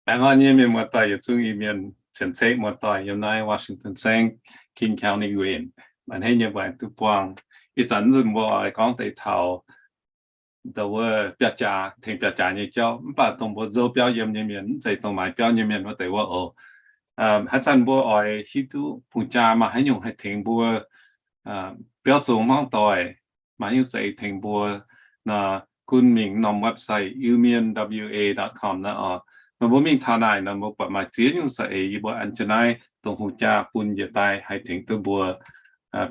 Baengh orn nyei mienh muoz-doic yietc zungv, Iu-Mienh cien-ceqv muoz-doic yiem naaiv Washington State, King County Wayne, maaih hneiv nyei mbuo aengx duqv buangh. Ih zanc nzunc mbuo oix gorngv deix taux dongh wuov biauv-jaax, tengx biauv-jaax nyei jauv, mv baac dongh mbuo nzou biauv yiem nyei mienh, mv zeiz dongh maaiz biauv nyei mienh wuov deix wuov oc. Haaix zanc mbuo oix hiuv duqv hungh jaa maaih haaix nyungc haih tengx mbuo biauv zoux hmuangv doic, maaih haaix nyungc za'eix tengx mbuo nor, gunv mingh norm website iumienwa dot com naaiv oc. Nor mbuo mingh taux naaic nor, mbuo buatc maaih ziex nyungc za'eix yie mbuo an jienv naaiv dongh hungh jaa bun njiec daaih haih tengx duqv mbuo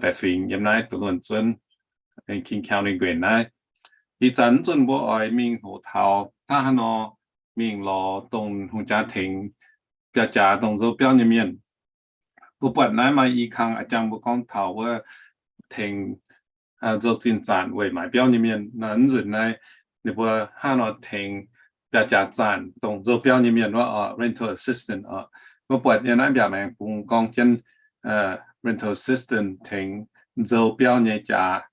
baeqc fingx yiem naaiv duqv luonx zuonv King County Wayne naaiv. Ih zanc nzunc mbuo oix mingh hoqc taux hnangv haaix nor mingh lorz dongh hungh jaa tengx biauv-jaax, dongh nzou biauv nyei mienh. Mbuo buatc naaiv maaih i kang a'jangv mbuo gorngv taux wuov tengx nzou zinh zaanc weic maaiz biauv nyei mienh. Nzunc naaiv ninh mbuo hnangv nor tengx biauv-jaax zaanc dongh nzou biauv nyei mienh wuov oc, rental assistance oc. Mbuo buatc yiem naaiv mbiaauc maengx bung gorngv jienv rental assistance tengx nzou biauv nyei jaax.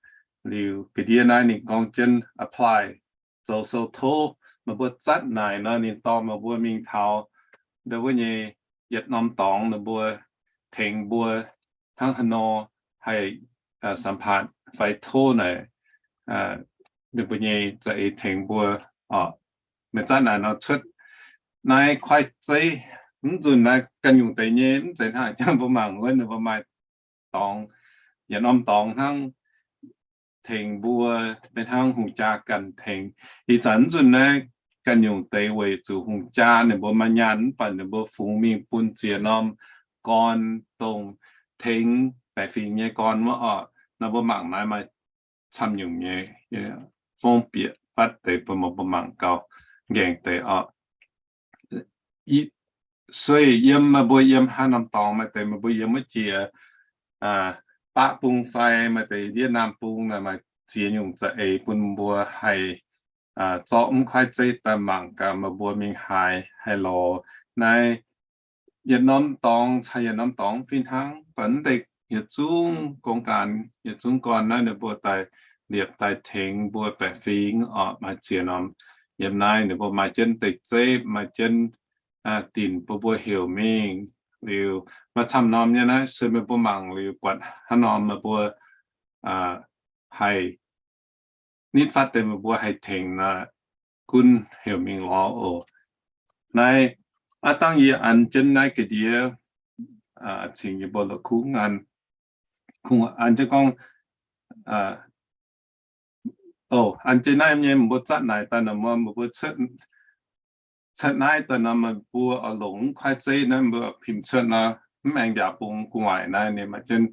Liuz ga'ndiev naaiv ninh gorngv jienv apply, zoux sou tov. Meih mbuo zatv naaic nor, ninh dorh meih mbuo mingh taux ndau wuov nyei yietc norm dorngx, ninh mbuo tengx mbuo hnangv haaix nor haih สัมภาษณ์ fai tov naaic ninh mbuo nyei za'eix tengx mbuo oc. Meih zatv naaic nor cuotv naaiv kuaaiv zeiv. Mv nzunc naaiv ganh nyungc deix nyei, mv zeiz hnangv jangv mbuo mangc wuov, ninh mbuo maaih dorngx, yietc norm dorngx hnangv tengx mbuo, maiv hnangv hungh jaa ganh tengx. Ih zanc mv nzunc naaiv ganh nyungc deix weic zuqc hungh jaa ninh mbuo maaih nyaanh mv baac ninh mbuo fungx mingh bun ziex norm gorn dongh tengx baeqc fingx nyei gorn wuov oc. Nor mbuo mangc naaiv maaih camv nyungc nyei fong bieqc fatv deix bun mbuo mangc gauh nqaengc deix oc. Sueih yiem meih mbuo yiem haaix norm dorngx, maaih deix meih mbuo yiem wuov jiex baqv bung fai maaih deix ndiev naamh bung naaic, maaih ziex nyungc za'eix bun mbuo haih zorqv mv kuaaiv zeiv daaih mangc gaax meih mbuo mingh haaix haih lorz naaiv yietc norm dorngx caux yietc norm dorngx fih hnangv. Mv baac mv deix yietc zungv gong gaanx, yietc zungv gorn naaiv ninh mbuo daaih liepc daaih tengx mbuo baeqc fingx oc. Maaih ziex norm yiem naaiv, ninh mbuo maaih jienv deix zeiv, maaih jienv dinc bun mbuo heuc mingh. Liuz maaih camv norm nyei naaiv, sueih meih mbuo mangc liuz buatc haaix norm meih mbuo haih nitv fatv deix meih mbuo haih tengx nor, gunv heuc mingh lorz oc. Naaiv aav dangh yie an jienv naaiv ga'ndiev, cingx yie mbuo la'kuqv an, kungx an jienv gorngv, oc, an jienv naaiv nyei, meih mbuo zatv naaic daaih nor, meih mbuo cuotv naaiv daaih nor, meih mbuo oix longc mv kuaaiv zeiv naaiv, mbuo pimc cuotv nor, mv aengx mbiaauc bung gu'nguaaic naaiv, ninh maaih jienv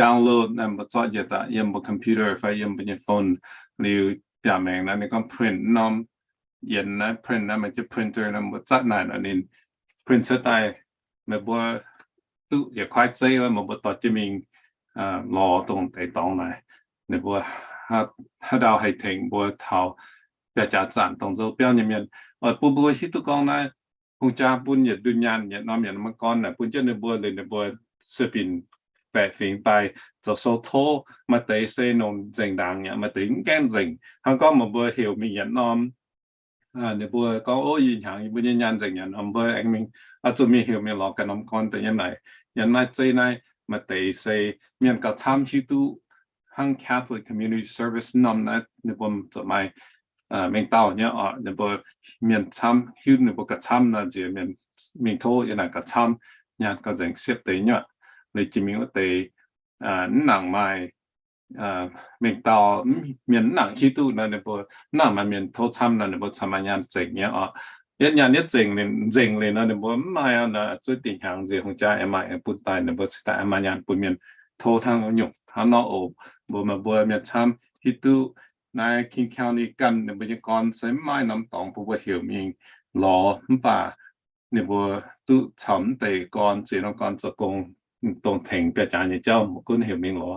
download naaiv, mbuo zorqv njiec daaih yiem mbuo computer fai yiem mbuo nyei phone. Liuz mbiaauc maengx naaiv ninh gorngv print norm, yienx naaiv print naaiv, maaih jienv printer naaiv, mbuo zatv naaic nor ninh print cuotv daaih. Meih mbuo duqv yietc kuaaiv zeiv wuov, meih mbuo dorh jienv mingh lorz dongh deix dorngx naaic, ninh mbuo haaix dauh haih tengx mbuo taux biauv-jaax zaanc dongh nzou biauv nyei mienh. Oix bun mbuo hiuv duqv gorngv naaiv hungh jaa bun yietc ndunh nyaanh yietc norm yietc norm gorn naaic bun jienv ninh mbuo liuz ninh mbuo sueih binc baeqc fingx daaih zoux sou tov. Maaih deix se nongc nzengc ndaangc yaac maaih deix mv gaengh nzengc. Hnangv gorngv meih mbuo heuc mingh yietc norm, ninh mbuo gorngv, Ov, ih hnyangx yie mbuo nyei nyaanh nzengc yaac norm, mbuo aengx mingh, oix zuqc mingh heuc mingh lorz ganh norm gorn daaih yiem naaic. Yiem naaiv zeiv naaiv maaih deix se mienh gauh camv hiuv duqv hnangv Catholic Community Service norm naaiv, ninh mbuo zuqc maaih mengh dauh nyei oc. Ninh mbuo mienh camv hiuv ninh mbuo gauh camv nor, nziex mienh mingh tov yiem naaic gauh camv, nyaanh gauh nzengc siepv deix nyuoqc. Liuz jiex mingh wuov deix mv nangc maaih mengh dauh, mienh mv nangc hiuv duqv nor, ninh mbuo mv nangc maaih mienh tov camv nor, ninh mbuo cingx maaih nyaanh zengc nyei oc. Yietv nyaanh yietv zengc, nzengc liuz nor, ninh mbuo mv maaih nor, zuov dingc hnyangx nziex hungh jaa aengx maaih bun daaih, ninh mbuo cingx daaih aengx maaih nyaanh bun mienh tov hnangv nyungc hnangv nor oc. Mbuo meih mbuo mienh camv hiuv duqv naaiv King County ganh ninh mbuo nyei gorn se mv maaih norm dorngx bun mbuo heuc mingh lorz, mv baac ninh mbuo duqv caux mv deix gorn, ziex norm gorn zoux dongh tengx biauv-jaax nyei jauv, mbuo gunv heuc mingh lorz.